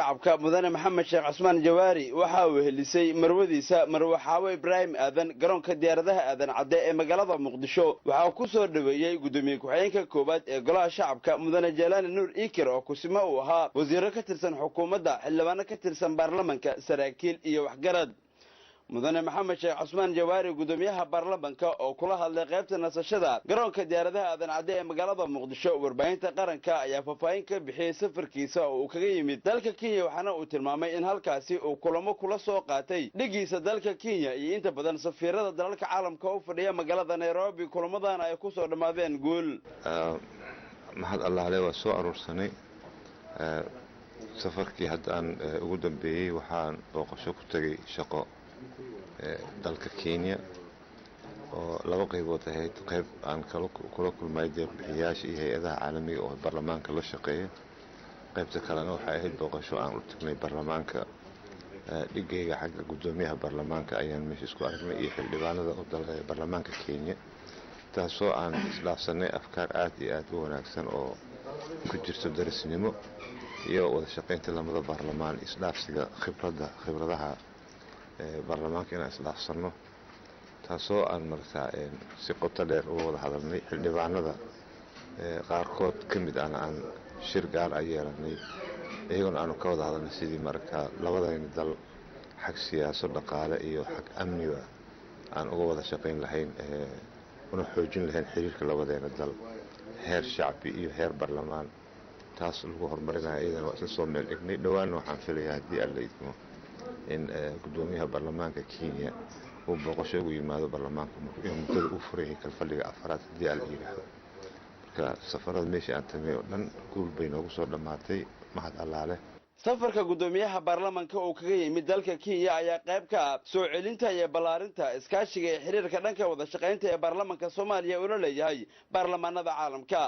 Shacabka Mudane Maxamed Sheekh Cusmaan Jawaari waxa uu helisay marwadiisa, Marwe Xaawo Ibraahim Aadan. Garoonka diyaaradaha Aadan Cadde ee magaalada Muqdisho waxaa ku soo dhoweeyey gudoomiye ku-xigeenka koowaad ee Golaha Shacabka, Mudane Jelaani Nuur Iikir, oo kusimo uu ahaa, wasiiro ka tirsan xukuumadda, xildhibaano ka tirsan baarlamanka, saraakiil iyo waxgarad. Mudane Maxamed Sheekh Cusmaan Jawaari, gudoomiyaha baarlamanka, oo kula hadlay qaybta nasashada garoonka diyaaradaha Aadan Cadde ee magaalada Muqdisho warbaahinta qaranka, ayaa faahfaahin ka bixiyey safarkiisa oo uu kaga yimid dalka Kenya, waxaana uu tilmaamay in halkaasi uu kulamo kula soo qaatay dhigiisa dalka Kenya iyo inta badan safiirada dalalka caalamka u fadhiya magaalada Nairobi, kulamadana ay kusoo dhammaadeen guul. Mahad Allaale, waa soo aruursanay. Safarkii hadda aan ugu dambeeyey waxaan booqasho ku tegay shaqo dalka Kenya oo laba qaybood ahayd: qayb aan kula kulmay deeqbixiyaasha iyo hay-adaha caalamiga oo baarlamaanka la shaqeeya, qaybta kalena waxay ahayd booqasho aan u tagnay baarlamaanka. Dhigayga xagga guddoomiyaha baarlamaanka ayaan meesha isku aragnay iyo xildhibaanada baarlamaanka Kenya, taasoo aan isdhaafsanay afkaar aad iyo aad u wanaagsan oo ku jirto darisnimo iyo wada shaqaynta lamada baarlamaan, isdhaafsiga khibradda, khibradaha baarlamaanka inaan isdhaafsanno, taasoo aan maragtaa si qoto dheer uga wada hadalnay. Xildhibaanada qaarkood ka mid ahna aan shir gaar a yeelanay, iyagona aanu ka wada hadalnay sidii maragtaa labadayna dal xag siyaasad, dhaqaale iyo xag amniba aan uga wada shaqayn lahayn, una xoojin lahayn xiriirka labadeena dal heer shacbi iyo heer baarlamaan, taas lagu horumarinaya. Iyadana waa isla soo meel dhignay. Dhowaanna waxaan filayaa, haddii Alla idmo, in guddoomiyaha baarlamaanka Kenya uu booqasho ugu yimaado baarlamaanka muddada uu furan yahay kalfadhiga afaraad, haddii Alla yidhaahdo. Marka safarada meeshii aan tagnay oo dhan guul bay noogu soo dhammaatay, mahad Allaale. Safarka guddoomiyaha baarlamanka uu kaga yimid dalka Kenya ayaa qayb ka ah soo celinta iyo ballaarinta iskaashiga ee xiriirka dhanka wada shaqaynta ee baarlamanka Soomaaliya ula leeyahay baarlamaanada caalamka.